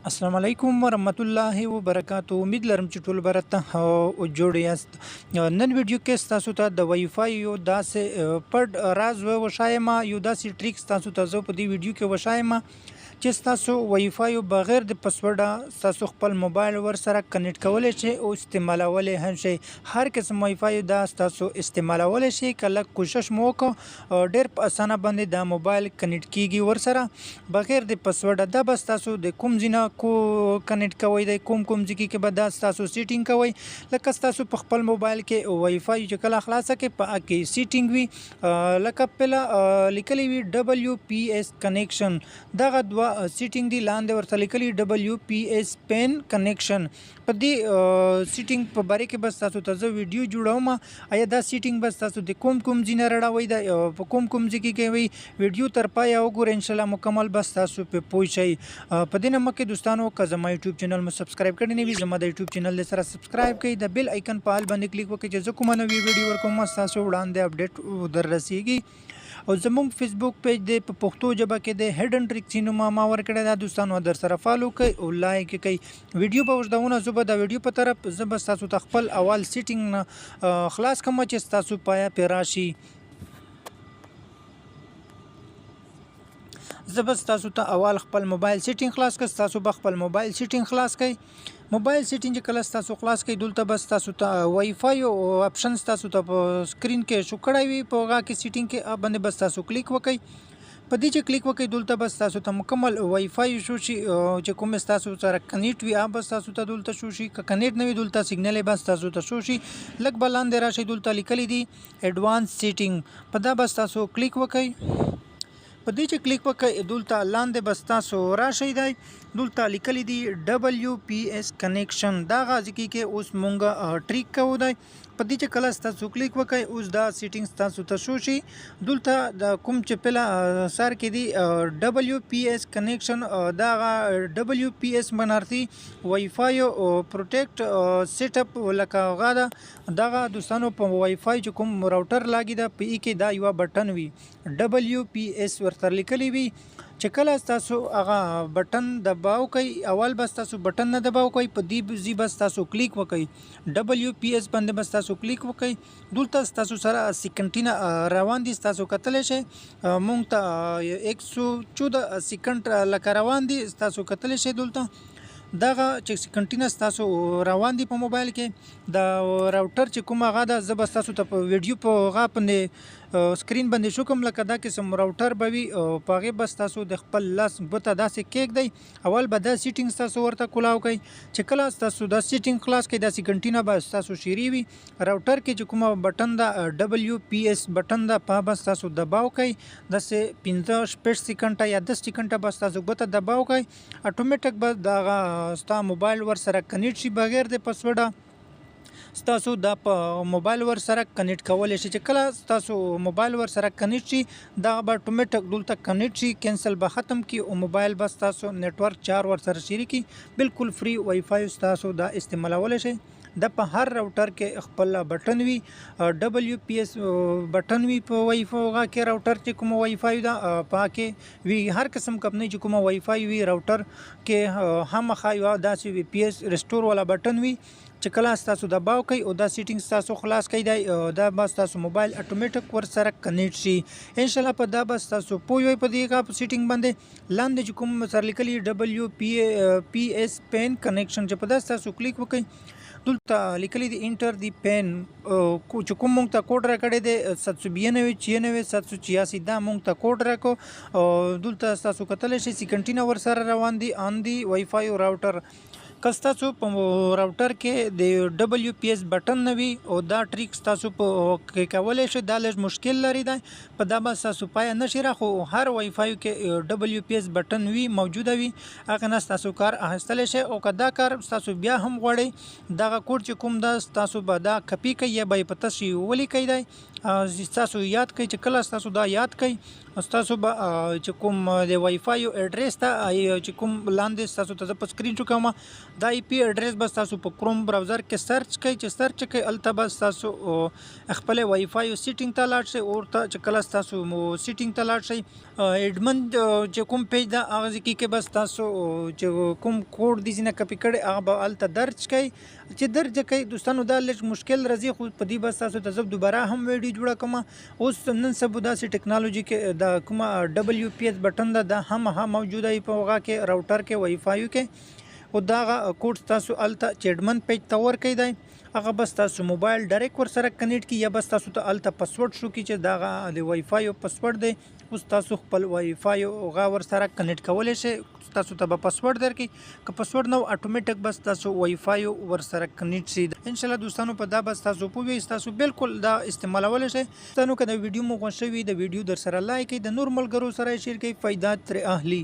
السلام علیکم ورحمت الله وبرکاتو. امید لرم چې ټول به راته جوړ یاست. نن ویډیو کې ستاسو ته د وای فای یو داسې پټ راز وښایم، یو داسې trick ستاسو ته زه په دې ویډیو کې وښایم چې ستاسو وای فای بغیر د پسورډه ستاسو خپل موبایل ورسره connect کولی شئ او استعمالولی هم شئ. هر قسم وای فای دا ستاسو استعمالولی شئ. که لږ کوشش مو وکړو ډېر په اسانه باندې دا موبایل connect کیږي ورسره بغیر د پسورډه. دا به ستاسو د کوم ځای نه کو connect کوئ، د کوم کوم ځای کې به دا ستاسو setting کوئ. لکه ستاسو په خپل موبایل کې وای فای چې کله خلاصه کې په هغه کې setting وي، لکه پله لیکلی وي WPS connection، دغه دوه setting دی، لاندې ورته لیکلی WPS PIN connection. په دې setting په باره کې به ستاسو ته زه ویډیو جوړوم. آیا دا setting به ستاسو د کوم کوم ځای نه راړوئ، دا په کوم کوم ځای کې کوي، ویډیو تر پایه وګورئ، انشاءالله مکمل به ستاسو په پوه شئ. په دې نه مخکې دوستانو، که زما یوټیوب چینل مو subscribe کړی نه وي، زما د یوټیوب چینل د سره subscribe کړئ، د bell icon په all باندې کلیک وکړئ چې زه کومه نوې ویډیو ورکوم ستاسو وړاندې update در رسیږي. او زموږ فیسبوک page دی په پښتو ژبه کې دی، Hidden Tricks نوم ما ورکړی دا، دوستانو در سره follow کړئ او like کړئ. ویډیو به اوږدونه، زه به دا ویډیو په طرف زه به ستاسو ته خپل اول setting نه خلاص کړم چې ستاسو پایه پرې راشي. زه به ستاسو ته اول خپل موبایل setting خلاص کړم، ستاسو به خپل موبایل setting خلاص کړئ. موبایل setting چې کله ستاسو خلاص کړئ، دلته به ستاسو ته وای فای option ستاسو ته په screen کې شو کړی وي. په هغه کې setting کې باندې به ستاسو کلیک وکړئ. په دې چې کلیک وکړئ، دلته به ستاسو ته مکمل وای فای شو شي چې کوم ستاسو سره connect وي، هغه به ستاسو ته دلته شو شي. که connect نه وي، دلته سیګنل به ستاسو ته شو شي. لږ به لاندې راشئ، دلته لیکلي دي advance setting، په دا به ستاسو کلیک وکړئ. په دې چې کلیک وکړئ، دلته لاندې به ستاسو راشئ دی، دلته لیکلي دي WPS connection. دا غا ځکه کې اوس مونږ trick کوو دی. په دې چې کله ستاسو کلیک وکړئ، اوس دا setting ستاسو ته شو شي. دلته د کوم چې پله سر کې دي WPS connection، دا غا WPS منارتي وای فای protect setup لکه هغه ده. دغه دوستانو په وای فای چې کوم router لاګي ده، په ای کې دا یوه بټن وي WPS ورته لیکلی وي. چې کله ستاسو هغه بټن دباو کوئ، اول به ستاسو بټن نه دباو کوئ، په دې ځای به ستاسو کلیک وکئ، WPS باندې به ستاسو کلیک وکئ. دلته ستاسو سره سیکنډونه روان دي، ستاسو کتلی شئ. مونږ ته 114 سیکنډ لکه روان دي، ستاسو کتلی شئ. دلته دغه چې سیکنډونه ستاسو روان دي په موبایل کې د router چې کوم هغه ده، زه به ستاسو ته په ویډیو په هغه باندې screen باندې شو کوم. لکه دا قسم router به وي، په هغې به ستاسو د خپل لاس ګوته داسې کېږدئ، اول به دا setting ستاسو ورته کولاو کوي. چې کله ستاسو دا setting خلاص کړئ، دا سیکنډونه به ستاسو شیري وي. router کې چې کومه بټن ده WPS بټن ده، په هغه به ستاسو دباو کوي. داسې پنځه شپږ سیکنډه یا 10 سیکنډه به ستاسو ګوته دباو کوي، اتوماتیک به دغه ستا موبایل ورسره connect شي بغیر د پسورډه. ستاسو دا په موبایل ورسره connect کولی شي. چې کله ستاسو موبایل ورسره connect شي، دا به اتوماتیک دلته connect شي، cancel به ختم کړي او موبایل به ستاسو network چار ورسره شریک کړي. بالکل free وای فای ستاسو دا استعمالولی شئ. دا په هر router کې خپل بټن وي، WPS بټن وي په وای فای هغه کې router چې کومه وای فای ده په هغه کې وي. هر قسم کمپنۍ چې کومه وای فای وي router کې خامخا یوه داسې WPS restore والا بټن وي. چې کله ستاسو دباو کوي او دا setting ستاسو خلاص کوي دی، دا به ستاسو موبایل اتوماتیک ورسره connect شي. انشاءالله په دا به ستاسو پوه وئ په دې په setting باندې. لاندې چې کوم سره لیکلي WPS PIN connection، چې په دا ستاسو کلیک وکړئ، دلته لیکلي دي enter the PIN، چې کوم مونږ ته کوډ راکړی دی 792 96 786، دا مونږ ته کوډ راکړو. او دلته ستاسو کتلی شئ سیکنډونه ورسره روان دي on the WiFi router. که ستاسو په router کې د WPS بټن نه وي او دا trick ستاسو په کې کولی شئ، دا لږ مشکل لري دی، په دا به ستاسو پایه نه شي را. خو هر وای فای کې WPS بټن وي، موجوده وي، هغه نه ستاسو کار اخیستلی شئ. او که دا کار ستاسو بیا هم غواړئ، دغه کوډ چې کوم ده ستاسو به دا کپي کوي یا به یې په تاسو ولیکئ دی، ستاسو یاد کړئ. چې کله ستاسو دا یاد کړئ، ستاسو به چې کوم د وای فای ادرس ته چې کوم لاندې ستاسو ته زه په screen شو کوم، دا آی پی اډرس به تاسو په کروم براوزر کې سرچ کړئ. چې سرچ کړئ، هلته به تاسو خپل وای فای سیټینګ ته لاړ شئ. ورته چې کله تاسو سیټینګ ته لاړ شئ، اډمن چې کوم پیج ده، هغه ځای کې به تاسو چې کوم کوډ دي ځینې کپي کړی، هغه به هلته درج کړئ. چې درج کړئ دوستانو، دا لږ مشکل راځي، خو په دې به تاسو ته زه دوباره هم ویډیو جوړه کوم. اوس نن سبا داسې ټکنالوژي کې دا کومه ډبلیو پی ایس بټن ده، دا هم موجوده په هغه کې راوټر کې، وای فای کې. او دغه کوډ تاسو هلته چې اډمن پیج ته ورکړئ دی، هغه بس تاسو موبایل ډایرکټ ورسره کنیکټ کی، یا بس تاسو ته هلته پسورډ شو کی چې دغه د وای فای پسورډ دی. اوس تاسو خپل وای فای هغه ورسره کنیکټ کولی شئ. تاسو ته به پسورډ درکړي، که پسورډ نه، اتوماتیک بس تاسو وای فای ورسره کنیکټ شي. ان شاء الله دوستانو، په دا بس تاسو پوه تاسو بالکل دا استعمالولی شئ. دوستانو، که د ویډیو مو خوښ شوي، د ویډیو در سره لایک کړئ، د نور ملګرو سره شیر کړئ، فایده ترې اخلي.